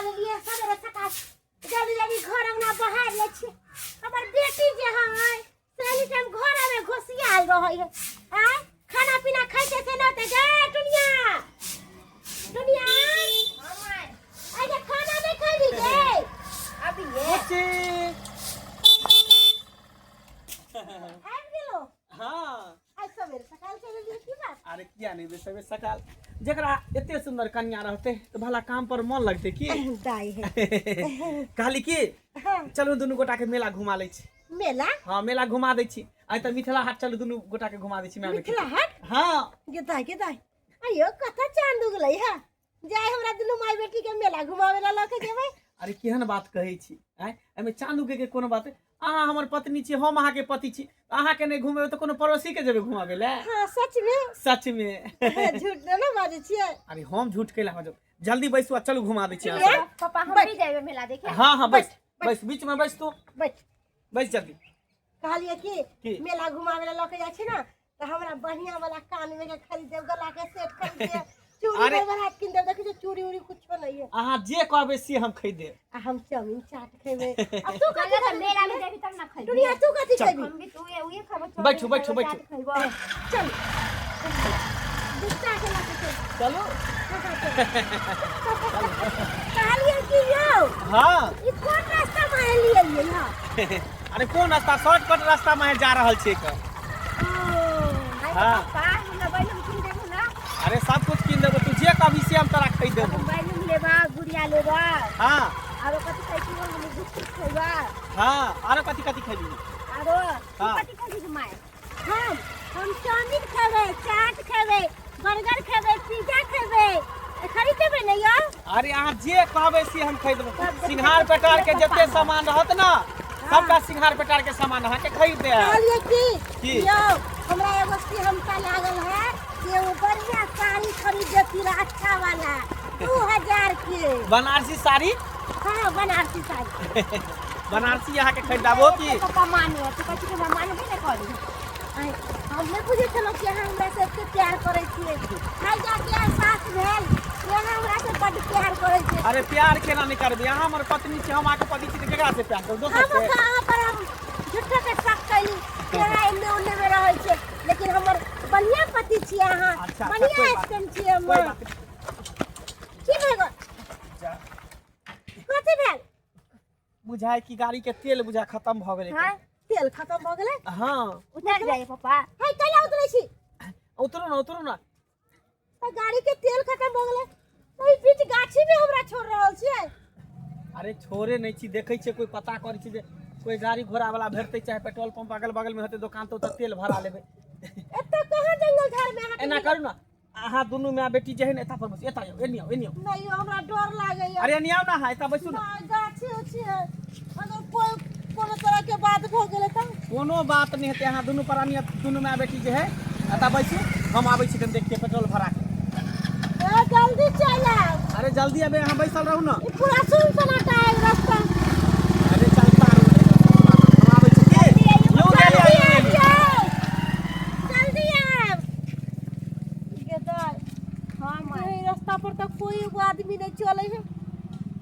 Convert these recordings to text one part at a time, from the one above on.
लेलियै सवेरे सकाल। जल्दी जल्दी घर अंगना बहार लै छियै। हमर बेटी जे है से एनी टाइम घर में घोसियाल रहै है। आय खाना पीना खाइते से न ते गे दुनिया दुनिया आइ जे खाना नहीं खैली गे अभी ये बुच्ची। आबि गेलो। हाँ। आइ सवेरे सकाल चलि एलियै, की बात? अरे किया नहीं बे सवेरे सकाल, जकरा एते सुंदर कन्या रहते तो भला काम पर मन लगते की। दाई है। कहली की हाँ। चलू दुनू गोटा के मेला घुमा लै छी। मेला? हाँ मेला घुमा दै छी। आइ तऽ मिथिला हाट चलू, दुनू गोटा के घुमा दै छी। माय बेटी। मिथिला हाट? हाँ। गे दाई, गे दाई, आइयो कतऽ चांद उगलै है जाय हमरा दुनू माय बेटी के मेला घुमावे ला लऽ के जेबै। अरे केहन बात कहै छी आँय, एहिमे चांद उगे के कोनो बात? अहाँ हमर पत्नी छी, हम अहाँके पति छी, अहाँके नहि घुमेबै तऽ कोनो पड़ोसी के जेबै घुमाबै लए? हाँ सच में? सच में। झूठ नहि ने बाजै छियै? अरे हम झूठ कैला बाजब? जल्दी बैसू आ चलू घुमा दै छी अहाँ ले। सबके। पापा हम भी जेबै मेला देखे। हाँ हाँ बैस बैस, बीच में बैस तू। बैठ बैस जल्दी। कहलियै कि की? मेला घुमावे ला लऽ के जाइ छै ने तऽ हमरा बढ़िया वाला कान में के खरीद देब, गला के सेट खरीद देब, चूड़ी अरे- बड़ा कीन देब। देखै छियै चूड़ी उड़ी कुछो नहीं है। अहाँ जे कहबै से हम खरीद देब। आ हम चाउमीन चाट खेबै। अब तू कथी तऽ खेबी? मेला में जेबी तब ना खैबी। दुनिया तू कथी चल। खेबी? हम भी तू ये उहे खैबो। बैठू, बैठू, बैठू। खैबो। चल गुस्सा के लऽ के चल। चलू। कहलियै कि यौ हाँ। ई कोन रास्ता में एलियै ये? अरे कोन रास्ता, शॉर्टकट रास्ता में जा रहल छियै के। हाँ। पापा हमरा बैलून कीन देबू ना? अरे सब कुछ कीन देबो, तू जे कहबी से हम तोरा खरीद देबो। बैलून लेबा, गुड़िया लेबा। हाँ। आरो कथी खाइ छी? हम बिस्कुट खैबा। हाँ आरो कथी कथी खैबी? आरो तू हाँ। कथी खैबी माय? हम चाउमीन खेबै, चाट खेबै, बर्गर खेबै, पिज्जा खेबै। खरीद देबै ने यौ? अरे अहाँ जे कहबै से हम खरीद देबो। सब देखबै सिंघार पेटार के पप्पा। जते सामान रहत ना सबटा सिंघार पेटार के सामान अहाँ के खरीद देब। कहलियै कि की? यौ हमरा एगो सिहमता लागल है कि एगो बढ़िया साड़ी खरीद देती रह, अच्छा वाला 2000 के। बनारसी साड़ी? हाँ बनारसी साड़ी। बनारसी अहाँ के खरीदाबो की? पापा माने तू कहै छी कि हमरा मानबे नहि करी। आँय, हम नहि बुझै छलहुँ कि अहाँ हमरा से एते प्यार करै छियै। खाइ जाके एहसास भेल कि अहाँ हमरा से बड्ड प्यार करै छियै। अरे प्यार केना नहि करबै, अहाँ हमर पत्नी छी, हम अहाँके पति छी, तऽ केकरा से प्यार करब दोसर हम से? अहाँ पर हम झूठो के शक कैली कि अहाँ एन्ने ओन्ने में रहै छियै, लेकिन हमर बढ़िया पति छियै अहाँ। अच्छा, अच्छा, बढ़िया कोइ बात हस्बैंड छियै कोइ हमर। बात नहि। की भेल गो? जा। कथी भेल? बुझाय कि गाड़ी के तेल बुझा खत्म भऽ गेलै। हाँ? तेल खत्म भऽ गेलै? हाँ। उतर जाइए पापा। हे कैला उतरै छी? उतरू ना, उतरू ना। तऽ गाड़ी के तेल खत्म भऽ गेलै, ओहि बीच गाछी में हमरा छोड़ रहल छियै। अरे छोड़े नहीं छी, देखै छियै कोई पता करै छी जे कोई गाड़ी घोड़ा वाला भेटतै, चाहे पेट्रोल पंप अगल बगल में हेतै दोकान तऽ ओतऽ तेल भरा लेबै। एतऽ कहाँ जंगल झाड़ में अहाँ? एना करू ना, अहाँ दुनू माय बेटी जे है ने एतऽ पर बैसू। एतऽ आउ, एनी आउ, एनी आउ। नहीं यौ, हमरा डर लागैया। अरे एनी आउ ना, अहाँ एतऽ बैसू ना। नहि, गाछी उछी है, अगर कोई कोनो तरह के बात भऽ गेलै तऽ? कोनो बात नहीं हेतै। अहाँ दुनू प्राणी दुनू माय बेटी जे है एतऽ बैसू, हम आबै छी कनि देख के पेट्रोल भरा के। ए, जल्दी चलि आउ। अरे जल्दी अबे, अहाँ बैसल रहू ना। ई पूरा सुन सन्नाटा है रास्ता। अरे चलता रहू, हम आबै छी की यौ गेली, जल्दी आइयो आबि गेली। जाउ, जल्दी आब। गे दाइ। हाँ माय। एहि रास्ता पर तऽ कोई एगो आदमी नहि चलै है,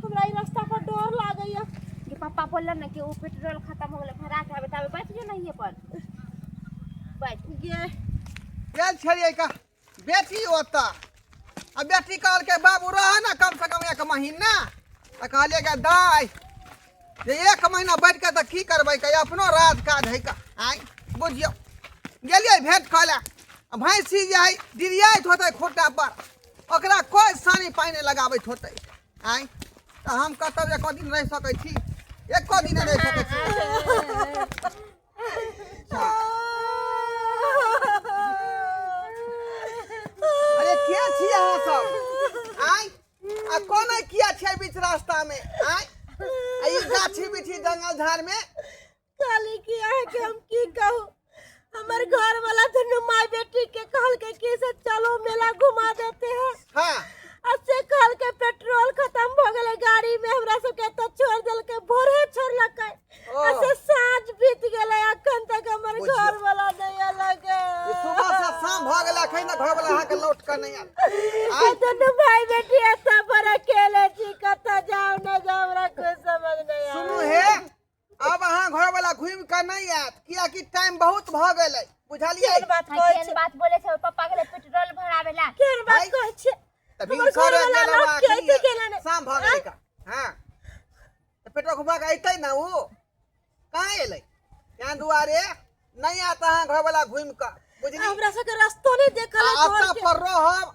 हमरा ई रास्ता पर डर लागैया। कि पापा बोललन ना कि ओ पेट्रोल खत्म हो गेलै, भरा के आबे ताबे बैठ जो नहिए पर बैठ। गे गेल छलियै का बेटी ओतऽ, आ बेटी कहलकै बाबू रह ने कम से कम एक महीना। तऽ कहलियै गे दाइ जे एक महीना बैठ कऽ तऽ की करबै, कहि अपनो राज काज है का। आँय बुझियौ गेलियै भेंट कऽ लए, आ भैंसी जे है डिरियाइत होतै खूँटा पर, ओकरा कोइ सानी पानि नहि लगाबैत होतै। आँय तऽ हम कतौ एको दिन रहि सकै छी? एको दिन नहि रहि सकै छी। अरे के छी अहाँ सब? आँय आ कोना किया छै बीच रास्ता में? आँय आ ई गाछी बिछी जंगल झाड़ में? कहली कि अहाँके हम की कहू, हमर घर वाला दुनू माय बेटी के कहलकै कि से चलो मेला घुमा देते हैं। हाँ। आ से कहलकै पेट्रोल खत्म भऽ गेलै गाड़ी में, हमरा सबके एतऽ छोड़ देलकै, भोरे छोड़लकै ओ। आ से साँझ बीत गेलै, अखन तक हमर बुझियौ। घर वाला नहि अलग। ई सुबह से शाम भऽ गेल, अखन तक घर वाला अहाँके लौट कऽ नहि आयल। आ दुनू भाई बेटी एतऽ पर अकेले छी, कतऽ जाउ लौट के अइते केना ने शाम भऽ गेलै का हाँ तऽ पेट्रोल खुबा के अइतै ने ओ कहाँ एलै यहाँ दुआरे नहि आयत अहाँ घरवला घुमि कऽ बुझली हमरा सबके रस्तो नहीं देखल है आ घर अतऽ के पर रहब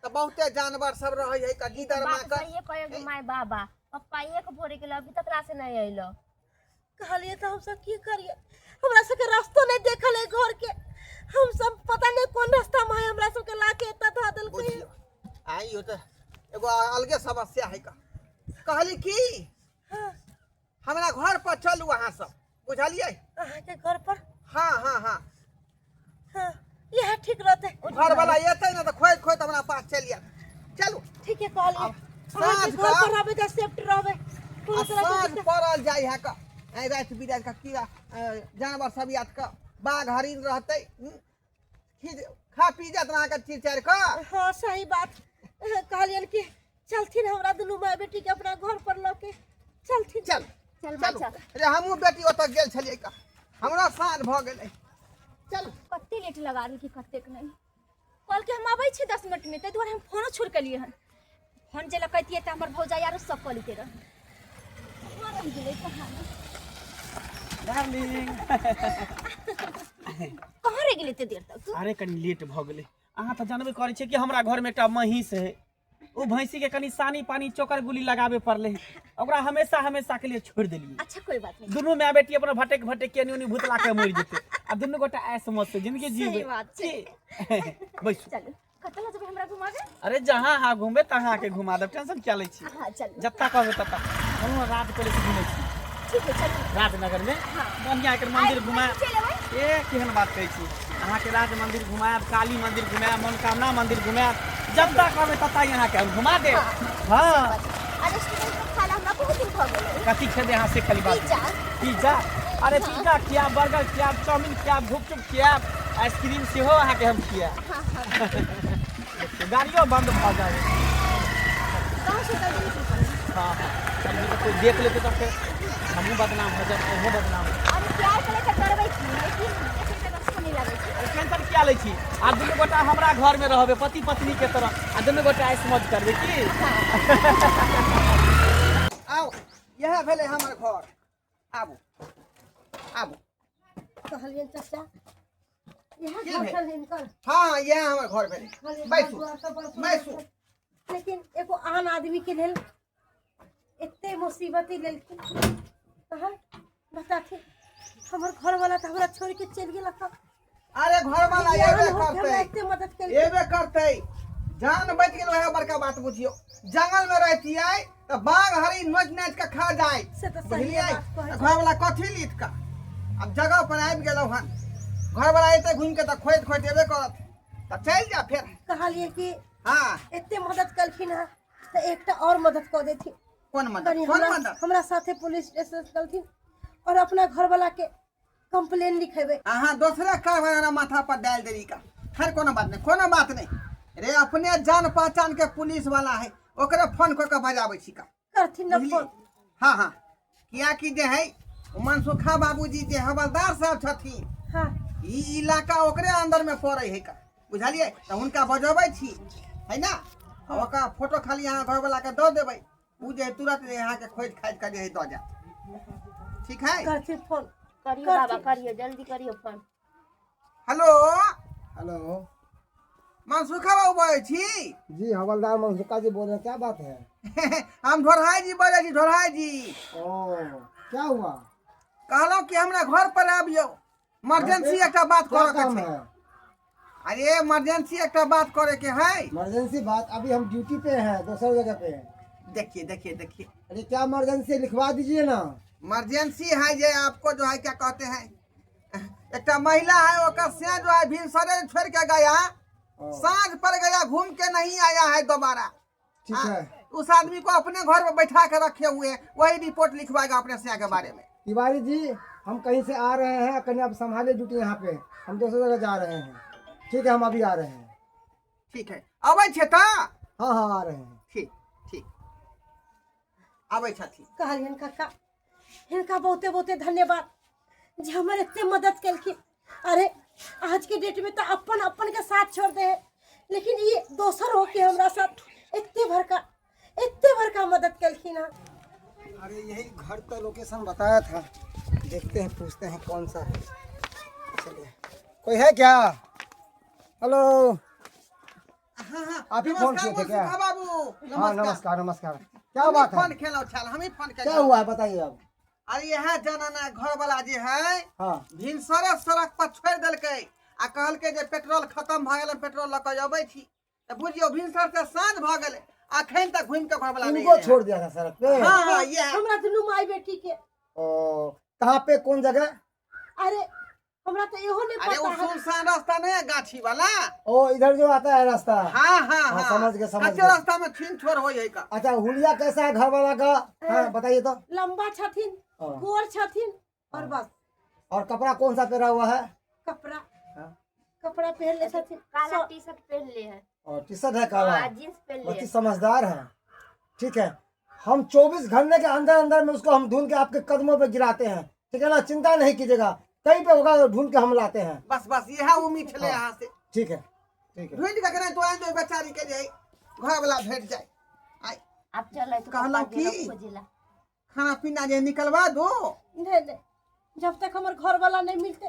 तऽ बहुते जानवर सब रहै है का गीदड़ बात माकर सहिए कहे माय बाबा पप्पा एक भोरे गेलो अभी तक रासे नहीं अइलो कहलिए तऽ हमसब की करिए हमरा सबके रस्तो नहीं देखल है घर के हम सब पता नहीं कौन रास्ता में है हमरा सबके लाके एतऽ धऽ देलकै बुझियौ आइयो तऽ एगो अलगे समस्या है का कहली की हाँ, हमरा घर पर चलू अहाँ सब बुझलियै अहाँके घर पर हाँ हाँ हाँ हाँ इएह ठीक रहतै घर वाला एतै ने तऽ खोजि खोजि हमरा पास चलि आयत चलू ठीके कहलिए आब अहाँके साँझ घर कऽ पर रहबै तऽ सेफ्टी रहबै कोनो आ तरहके साँझ दिक्कत पड़ल जाइ है कऽ आइ राति बिराति कऽ कीड़ा जानवर सब आयत कऽ बाघ हरिण रहतै खींच खा पी जात अहाँके चीर चारि कऽ हाँ सही बात कहलियन कि चलथिन हमरा दुनू माय बेटी के अपना घर पर लऽ के चलथिन चल चल चलू बच्चा अरे हमहूँ बेटी ओतऽ गेल छलियै कऽ हमरा साँझ भऽ गेलै चलू कते लेट लगा देलकै कतेक नहि कहलकै हम अबै छी 10 मिनटमे, ताहि दुआरे हम फोनो छोड़ि के लिए हन। फोन जे लगैतियै तऽ हमर भौजाइ आरो सब कऽ लेते रहै। रहि गेलै कहाँ ने। डार्लिंग। कहाँ रहि गेलै एते देर तक? अरे, कनि लेट भऽ गेलै। अहाँ तऽ जानबे करै छियै कि हमरा घरमे एकटा महींस है। ओ भैंसी के कनि सानी पानी चोकर गुली लगाबे पड़लै। ओकरा हमेशा हमेशा के लिए छोड़ि देलियै। अच्छा, कोई बात नहीं। दुनू माय बेटी अपना भटक भटक के एनी ओनी भुतला के मरि जेतै आ दुनू गोटा ऐश मौज से जिंदगी सही जीबै। बात छै। की बैसू। चलू, कतऽ लऽ जेबै हमरा घुमाबे? अरे, जहाँ अहाँ घूमबै तहाँ अहाँके घुमा देब। टेंशन क्या लै छी? हाँ, चलू। जत्ता कहबै तत्ता। हम राज पैलेस घुमै छी। ठीक है, चलू। राजनगर में बढ़िया एकर मंदिर घुमा चलि एबै। ए, केहन बात कहै छी? अहाँके राज मंदिर घुमायब, काली मंदिर घुमायब, मनोकामना मंदिर घुमायब। जत्ता कहबै तत्ता अहाँके हम घुमा देब। हाँ। आ रेस्टोरेंट में खाना हमरा बहुत दिन भऽ गेलै। कथी खेबै अहाँ से खाली बात? पिज्जा। पिज्जा? अरे, पिज्जा खियाब, बर्गर खियाब, चाउमीन खियाब, गुपचुप खियाब, आइसक्रीम सेहो अहाँके हम खियाब। देखियौ, गाड़ियो बंद भऽ जाए। गाँव से जल्दी निकलि पड़ै। हाँ हाँ, जल्दी तऽ कोइ देख लेतै तऽ फेर हमहूँ बदनाम भऽ जायब, अहूँ बदनाम। अरे, प्यार के लेकर डरबै छी, लेकिन देखै तऽ अच्छा नहि लागै छै। अरे, टेंशन किया लै छी? आ दुनू गोटा हमरा घरमे रहबै पति पत्नी के तरह आ दुनू गोटा ऐश मौज करबै की? आउ, इएह भेलै हमर घर। आबू, आबू। कहलियनि चाचा, इएह की घर भेल? छल हिनकर? हाँ, इएह हमर घर भेलै। कहलियै, बैसू। घर दुआर सब बड़ सुन्दर बैसू। छै। लेकिन एगो आन आदमी के लेल एते मुसीबत ही लेलखिन। अहाँ बताथिन, हमर घरवाला तऽ हमरा छोड़ के चलि गेल हँ। अरे, घर वाला एहन एबे हो के हमरा करतै। एते मदद केलखिन। एबे करतै। जान बचि गेल, वएह बड़का बात बुझियौ। जंगल में रहतियै तऽ बाघ हरिण नोच नाचि के खा जाय। से तऽ सही बुझलियै? बात कहै। घर वाला कथी लीत का अब जगह पर आबि गेलहुँ हन। घर वाला एते घुमि के तऽ खोजि खोजि एबे करत, तऽ चलि जा फेर। कहलियै कि हाँ। एते मदद केलखिन हँ तऽ एकटा और मदद कऽ देथिन। कोन मदद? कनि कोन हमरा मदद? हमरा साथे पुलिस स्टेशन चलथिन और अपना घरवाला के कंप्लेन लिखेबै। अहाँ दोसरे कारबार हमरा माथा पर डालि देली का। खैर, कोनो बात नहीं, कोनो बात नहीं रे। अपने जान पहचान के पुलिस वाला है, ओकरे फोन कऽ के बजाबै छी का। करथिन न बुझलियै? फोन। हाँ हाँ, कियाकि जे है ओ मनसुखा बाबूजी जे हवलदार साहब छथिन, ई इलाका ओकरे अंदर में पड़े है का, बुझलियै? तऽ हुनका बजबै छी है ना, आ ओकर फोटो खाली अहाँ घरवला के दऽ देबै। ओ जे है तुरंत जे अहाँके खोजि खाजि कऽ जे है दऽ जायत। ठीक है? करथिन फोन। करियो बाबा, करियो, जल्दी करियो फोन। हेलो। हेलो। मनसुखा बाबू बजै छी? जी, हवलदार मनसुखा जी बोल रहे हैं। क्या बात है? हम ढोरहाई जी बजै छी, ढोरहाई जी। ओ, क्या हुआ? कहलहुँ कि हमरा घर पर आबियौ, इमरजेंसी एकटा बात क्या करऽ के काम छै। है? अरे, इमरजेंसी एकटा बात करे के है। इमरजेंसी बात? अभी हम ड्यूटी पे हैं, दूसरे जगह पे हैं। देखिए, देखिए, देखिए। अरे, क्या इमरजेंसी, लिखवा दीजिए ना। इमरजेंसी है जे आपको जो है, क्या कहते हैं, एकटा महिला है, ओकर से जो है भिनसरे छोड़ के गया, ओ, साँझ पर गया, घूम के नहीं आया है दोबारा। ठीक हाँ, है। उस आदमी को अपने घर में बैठा के रखे हुए हैं, वही रिपोर्ट लिखवाएगा अपने सिया के बारे में। तिवारी जी, हम कहीं से आ रहे हैं, कहीं आप संभाले ड्यूटी यहाँ पे, हम दूसरी जगह जा रहे हैं। ठीक है, हम अभी आ रहे हैं। ठीक है, अबै छै तऽ? हाँ हाँ, आ रहे हैं। ठीक ठीक, आबै छथिन। कहलियनि काका, हिनका बहुते बहुते धन्यवाद जे हमर एते मदद केलखिन। अरे, आज के डेट में तो अपन अपन के साथ छोड़ दे है, लेकिन ये दोसर हो के हमरा साथ एते भरका छलखिन हँ। अरे यही घर का लोकेशन बताया था, देखते हैं पूछते हैं कौन सा है। चलिए, कोई है क्या? हेलो। हाँ हाँ। आप ही फोन किए थे क्या? नमस्कार बाबू। हाँ नमस्कार नमस्कार। क्या बात फोन है, खेलौ छल, हम ही फोन क्या केलहुँ। हुआ है बताइए आप। अरे यह जनाना घर वाला जे है हाँ भिनसरे सड़क पर छोड़ि देलकै आ कहलकै जे पेट्रोल खत्म भऽ गेल, पेट्रोल लऽ कऽ अबै छी। तऽ बुझियौ भिनसर से साँझ भऽ गेलै, अखन तक घुमि कऽ घर वाला नहि इनको एलै। छोड़ दिया था सड़क पे? हाँ हाँ यह। हमरा दुनू माय बेटी के। ओ कहाँ पे, कौन जगह? अरे हमरा तऽ इहो नहि अरे वो पता है। सुनसान रास्ता नहीं है गाछी वाला। ओ इधर जो आता है रास्ता? हाँ हाँ। हाँ, समझ गए, समझ कच्चे गए। रास्ता में छीन छोड़ हो है का। अच्छा हुलिया कैसा है घर वाला का, हाँ बताइए तो। लंबा छथिन, हाँ। गोर छथिन और हाँ। बस। और कपड़ा कौन सा पहना हुआ है? कपड़ा? हाँ। कपड़ा पहन ले छथिन काला टी शर्ट पहन ले है। और टी शर्ट है काला? हाँ, जींस पहन ले। बच्ची समझदार है। ठीक है, हम 24 घंटे के अंदर अंदर में उसको हम ढूंढ के आपके कदमों पे गिराते हैं, ठीक है ना? चिंता नहीं कीजिएगा, कहीं पे होगा तो ढूंढ के हम लाते हैं। बस बस यह उम्मीद छले यहाँ से। ठीक है ठीक है। ढूंढ के कने तो आइन दो बेचारी के जे घर वाला भेट जाए। आई आप चल तो कहलहुँ पापा गेलौ की? खोजेला। खाना पीना जे निकलवा दो। नहीं नहीं, जब तक हमर घर वाला नहीं मिलते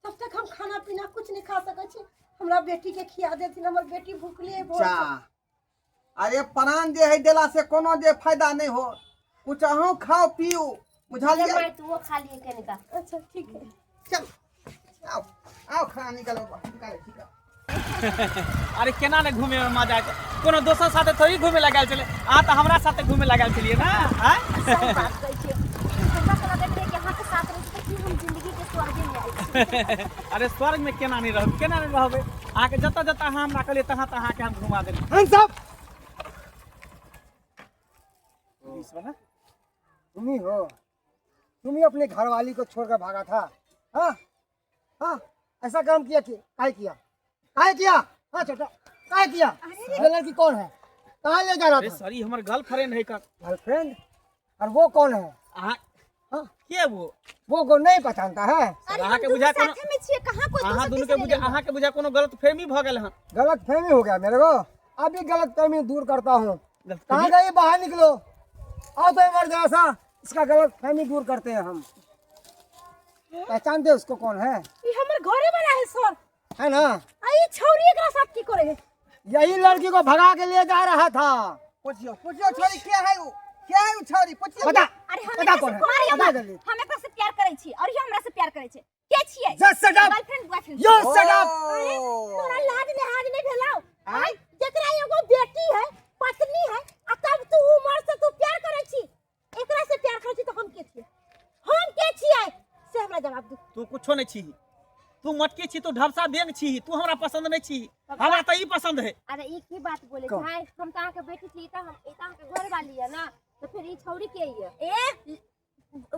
तब तक हम खाना पीना कुछ नहीं खा सकै छी। हमरा बेटी के खिया देथिन, हमर बेटी भूखले है बहुत। जा अरे प्राण जे है देला से कोनो जे फायदा नहीं हो, कुछ अहूँ खाओ पियो, बुझलियै? माय तू खा लिए कनिका। अच्छा ठीक है। चल आओ आओ खाना निकालो निकालो ठीक है। अरे केना ने घूमे में मजा आयत, कोनो दोसर साथे थोड़ी घूमे लग छलै, अहाँ तऽ हमरा साथे घूमे लग छलियै ना? आँय? सही बात कहै छियै, हमरा तऽ लगैत रहै कि अहाँके साथ रहै छी तऽ की हम जिंदगी के स्वर्गे में आयल छी। अरे स्वर्ग में केना नहीं रहब, केना नहीं रहबै? अहाँके जतऽ जतऽ अहाँ हमरा कहलियै तहाँ तहाँ अहाँके हम घुमा देली। हम सब पुलिस वाला तुम ही हो, तुम ही अपने घरवाली को छोड़कर भागा था? हाँ हाँ, ऐसा काम किया कि काहे किया, काहे किया? हाँ छोटा काहे किया? ये लड़की कौन है, कहाँ ले जा रहा अरे था? सॉरी, हमर गर्लफ्रेंड है का। गर्लफ्रेंड? और वो कौन है? अहाँ हाँ? के वो? वो को नहीं पहचानता है? अरे अहाँके हम दुनू बुझा कोनो साथे में छियै, कहाँ कोई अहाँ दोसर दुनू के तीसरे बुझा जगह? अहाँके बुझा कोनो गलतफहमी भऽ गेल हन। गलत फहमी हो गया मेरे को, अभी गलत फहमी दूर करता हूँ। गलतफहमी? कहाँ गई, बाहर निकलो, आओ तो मर जरा सा, इसका गलत फहमी दूर करते हैं हम। पहचानते हैं उसको कौन है? ई हमर घरे वाला है सर। है ना? आ ई छौरी एकरा साथ की करे है? यही लड़की को भगा के ले जा रहा था। पूछियो पूछियो छोरी के है उ, के है उ छोरी पूछियो। बता अरे हम बता एकरा कौन से है, मारियो बता मत। जल्दी। हम एकरा से प्यार करै छी और ये हमरा से प्यार करै छै। के छियै? Just shut up. Girlfriend boyfriend. You shut up. तोरा लाज लिहाज नहीं भेलौ? आय? जेकरा एगो बेटी है, पत्नी है, आ तब तू उमर से तू प्यार करै छी, एकरा से प्यार करै छी, तो हम के छियै, हम के छियै से हमरा जवाब दू। तू कुछो नहीं छी, तू मटकी छी, तू ढबसा बेंग छी, तू हमरा पसंद नहीं छी, हमरा तऽ ई पसंद है। अरे ई की बात बोले कौन? भाई, हम तऽ अहाँके बेटी छी, तऽ हम ई तऽ अहाँके घर वाली है ना, तो फिर ई छौरी के है? ए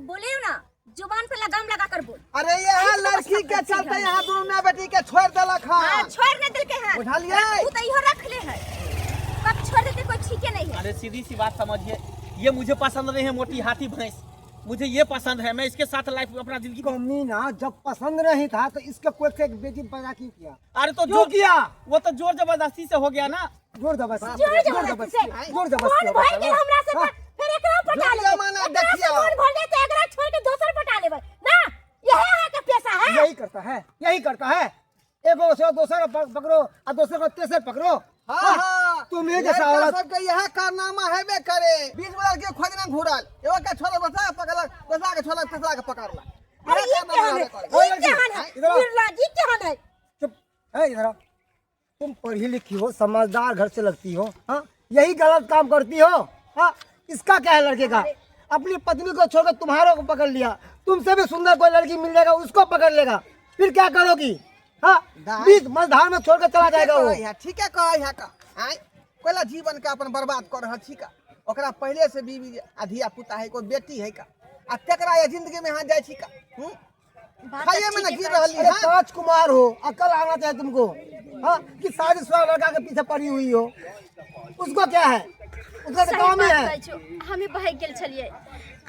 बोले ना, जुबान पे लगाम लगा कर बोल। अरे यह लड़की के चलते यहाँ दोनों माय बेटी के छोड़ देलक हाँ हन। छोड़ नहीं देलके हैं। बुझलियै? उ तऽ इहो रख ले है, कब छोड़ देते कोई ठीके नहीं है। अरे सीधी सी बात समझिए, ये मुझे पसंद नहीं है मोटी हाथी भैंस, मुझे ये पसंद है, मैं इसके साथ लाइफ अपना जिंदगी। कमीना, जब पसंद नहीं था तो इसके कोई से एक बेटी पैदा क्यों किया? अरे तो क्यों किया? वो तो जोर जबरदस्ती से हो गया ना। जोर जबरदस्ती, जोर जोर जबरदस्ती से। जबरदस्ती, जोर जबरदस्ती मन हो भर गया गेल हमरा से, हाँ। फिर एकरा पटा जोर लेबै। जमाना एकरा से देखियौ। मन भर जाए तो एकरा छोड़ के दोसर पटा लेबै ना, यही अहाँके पेशा है? यही करता है, यही करता है, एगो से दोसर पकड़ो और दोसर को तेसर पकड़ो। हाँ हाँ, तुम ये जैसा लड़का औरत। सबके यह कारनामा हेबे करे, बीच में लड़की खोजना घुरल, एगो के छोड़ल बसा के पकड़लक, दोसरा के छोड़लक तेसरा के पकड़लक। अरे यह ई कारनामा केहन है? हेबे करे। ई लड़की, केहन है? इधर आओ। बिरला जी केहन है? चुप है, इधर आओ। तुम पढ़ी लिखी हो, समझदार घर से लगती हो, हाँ यही गलत काम करती हो? हाँ इसका क्या है लड़के का, अपनी पत्नी को छोड़कर तुम्हारे को पकड़ लिया, तुमसे भी सुंदर कोई लड़की मिल जाएगा उसको पकड़ लेगा, फिर क्या करोगी? हाँ बीच मझधार में छोड़कर चला जाएगा वो। कहै है, ठीके कहै है का। आँय कोइला जीवन के अपन बर्बाद कर रहल छी का, ओकरा पहले से बीवी आ धिया पुता है, कोई बेटी है का, आ तेकरा ये जिंदगी में यहाँ जाइ छी का। बात खाइए में तऽ ना ठीके गिर कहै रहली अरे है। कांच कुमार हो, अकल आना चाहिए तुमको, हाँ कि शादीशुदा लड़का के पीछे पड़ी हुई हो, उसको क्या है, उसका तो सही काम ही बात है। कहै छौ, हमे बहक गेल छलियै।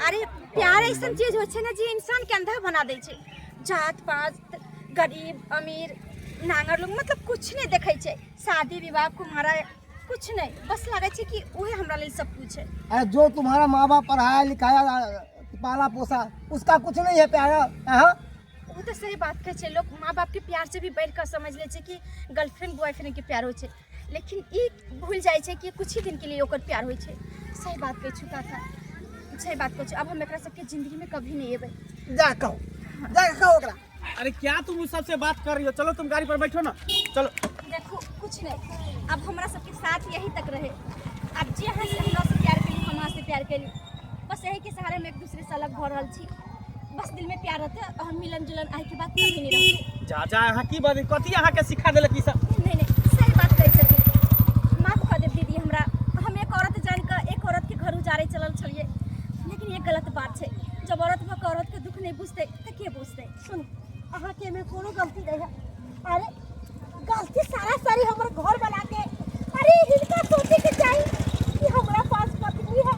अरे प्यार ऐसन चीज होइ छै ने जे इंसान के अंधा बना दै छै, जात पात गरीब अमीर नांगर लोग मतलब कुछ नहीं देखै छै, शादी विवाह कुमारा कुछ नहीं, बस लागै छै कि उहे हमरा लेल सब कुछ है। अरे जो तुम्हारा माँ बाप पढ़ाया लिखाया पाला पोसा, उसका कुछ नहीं है प्यारा? हाँ। ओ तऽ सही बात कहै छै, लोक माँ बापके प्यार से भी बढ़ि कऽ समझ लै छै कि गर्लफ्रेंड बॉयफ्रेंड के प्यार होइ छै, लेकिन ई भूल जाइ छै कि कुछ ही दिन के लिए ओकर प्यार होइ छै। सही बात कहै छु काका, सही बात कहै छु। अब हम एकरा सबके जिंदगी में कभी नहीं एबै। जा कहो, जा कहो ओकरा। अरे क्या तुम उस सबसे बात कर रही हो? चलो तुम गाड़ी पर बैठो ना, चलो। देखो कुछ नहीं, अब हमरा सबके साथ यही तक रहे। अब जे अहाँ से हमरा से प्यार केली, हम अहाँ से प्यार केली, बस यही के सहारे हम एक दूसरे से अलग भऽ रहल छी। बस दिल में प्यार रहते और मिलन जुलन आइ के बाद कभी नहीं रहते। जा जा, अहाँ की बात, कथी अहाँ के सिखा देलक ई सब? नहीं नहीं, सही बात कहै छथिन, माफ कऽ देब दीदी हमरा। हम एक औरत जानि कऽ एक औरत के घर उजाड़े चलल छलियै, लेकिन ये गलत बात छै। जब औरत भऽ कऽ औरत के दुख नहीं बुझतै तऽ के बुझतै? सुन, अहाँके एहिमे कोनो गलती नहीं है। अरे गलती सारा सारी हमर घर बना के। अरे हिनका सोचे के चाही कि हमरा पास पत्नी है,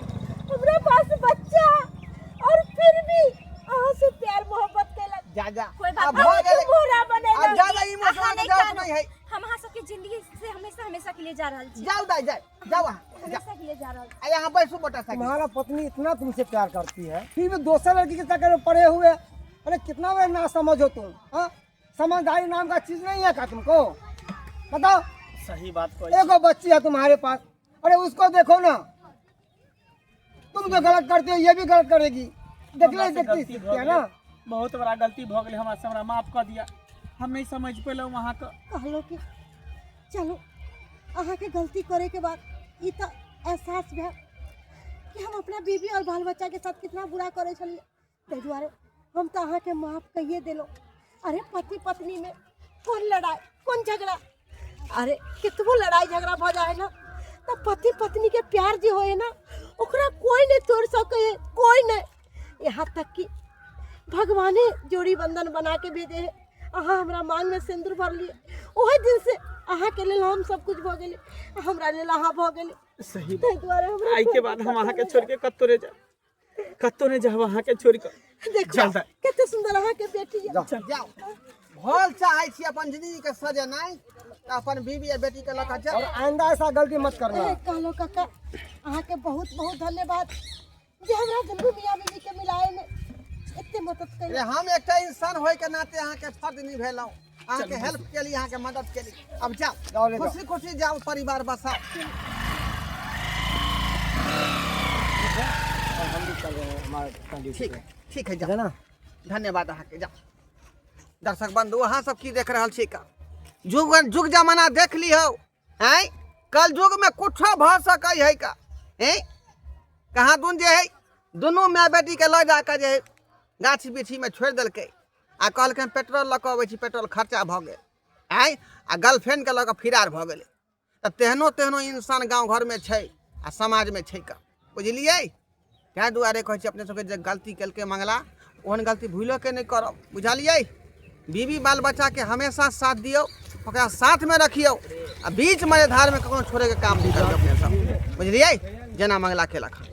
हमरा पास बच्चा है, और फिर भी अहाँ से प्यार मोहब्बत केलक। जा जा, कोई बात अब नहीं। भऽ गेलै। मोरा बनेलक। अब ज्यादा इमोशनल अहाँ के नहि जरूरत कानू। नहीं है। हम अहाँ सबके जिंदगी से हमेशा हमेशा के लिए जा रहल छी। जाउ दाइ, जाउ जाउ अहाँ, जाउ। हमेशा के लिए जा रहल छी। आ यहाँ बैसू मोटरसाइकिल। तुम्हारा पत्नी इतना तुमसे प्यार करती है, फिर भी दोसर लड़की के चक्कर में पड़े हुए। अरे कितना बड़े ना समझ हो तुम? हाँ, समझदारी नाम का चीज नहीं है का तुमको? बताओ। सही बात कहै। एगो बच्ची है तुम्हारे पास, अरे उसको देखो ना। तुम जो गलत करते हो ये भी गलत करेगी। देखले हमरा से देखते गलती सीखते भऽ है ना। गेलै। बहुत बड़ा गलती भऽ गेलै हमरा से, हमरा माफ कऽ दिअ। हम नहीं समझ पेलहुँ अहाँके। कहलो कि चलो अहाँके गलती करे के बाद ई तऽ एहसास भेल कि हम अपना बीवी और बाल बच्चा के साथ कितना बुरा करे छलियै, ताहि दुआरे हम तऽ अहाँके माफ कहिए देलहुँ। अरे पति पत्नी में कोन लड़ाई कोन झगड़ा, अरे कितबो लड़ाई झगड़ा भऽ जाइ है ना, तऽ पति पत्नी के प्यार जे होइ है ना, ओकरा कोई नहीं तोड़ सकै है, कोई नहीं। यहाँ तक कि भगवाने जोड़ी बंधन बना के भेजे है। अहाँ हमरा मांग में सिंदूर भरलियै, ओहि दिन से अहाँके लेल हम सब कुछ भऽ गेलै, हमरा लेल अहाँ भऽ गेलै। सही। ताहि दुआरे हमरा आइ के बाद हम अहाँके छोड़ि के कतौ नहि जायब, कतौ नहि जायब अहाँके छोड़ि कऽ। देखो चल दाइ। कते सुंदर अहाँके बेटी है। जाउ, भल चाहै छी अपन जिंदगी के सजेनाइ तऽ अपन बीवी आ बेटी के लऽ कऽ जाउ। और आइंदा ऐसा गलती मत करना। ए, कहलो काका, अहाँके बहुत बहुत धन्यवाद जे हमरा दुनू मियाँ बीवी के मिलाए में एते मदद अरे कैलक। हम एकटा इंसान होय के नाते अहाँके फर्ज निभेलहुँ, अहाँके हेल्प केली, अहाँके मदद केली। अब जाओ, जाओ, ले जाओ। खुशी खुशी जाओ, परिवार बसाओ। और हम भी चल रहे हैं हमारे ड्यूटी ठीक पे। है, ठीक है, ठीक है जाओ। ना? धन्यवाद अहाँके, जाओ। दर्शक बंधु, अहाँ सब की देख रहल छी का? जुग जुग जमाना देख लियौ आँय, कल युग में कुछो भऽ सकै है का? हैं, कहाँ दुन जे है दुनू माय बेटी के लऽ जाकऽ जे है गाछ बिछीमे छोड़ि देलकै आ कहलकै हम पेट्रोल लऽ कऽ अबै छी, पेट्रोल खर्चा भऽ गेल आँय, आ गर्लफ्रेंडके लऽ कऽ फिरार भऽ गेलै। तऽ तेहनो तेहनो इंसान गाँव घरमे छै आ समाजमे छै का, बुझलियै? ताहि दुआरे कहै छी अपने सबके जे गलती केलकै मंगला, ओहन गलती भूलोके नहि करब, बुझलियै? बीवी बाल बच्चाके हमेशा साथ दियौ, ओकरा साथमे रखियौ आ बीच मझधारमे कखनो छोड़ैके काम नहि करबै अपने सब, बुझलियै? जेना मंगला केलक हँ।